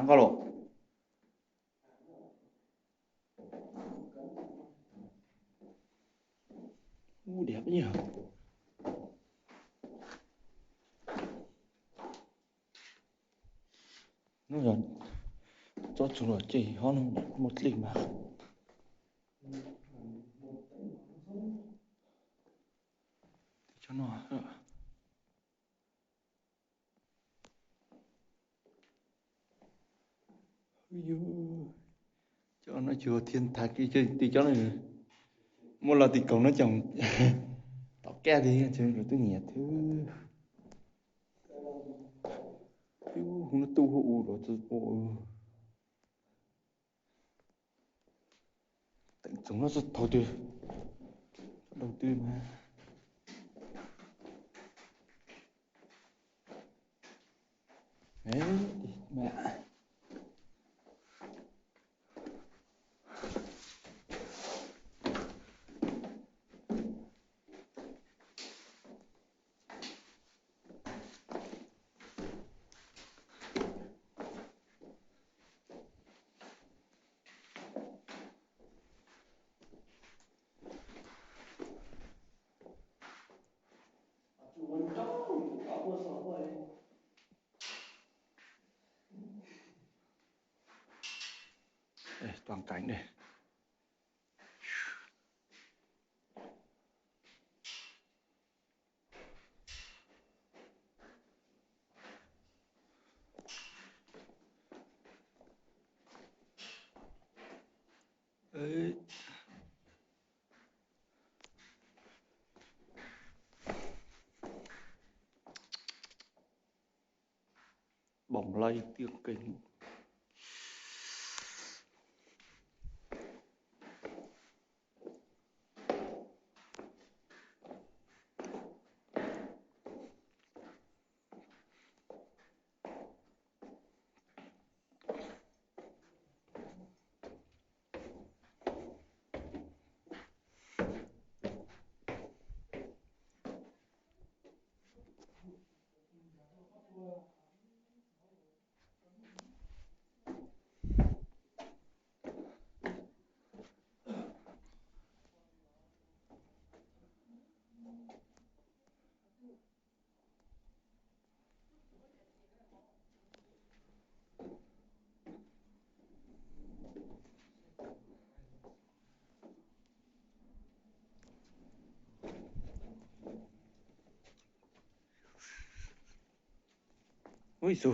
Nqa los. Ub, diam peb nyuag. Hnub yog tsob txug los ces ho no muaj dlej mas. Cov no, cov no ces thiaj thaiv kiag, cov no muaj los tim kaum no ces tom kaj li, lawv twb nyiam thiab. Ub, hnub tuj hu ua los txog ua. Teem txoov no txog thaum twg, thaum twg mas. Toàn cảnh đây. Ê, bóng lay tiếng kinh. Ui xu,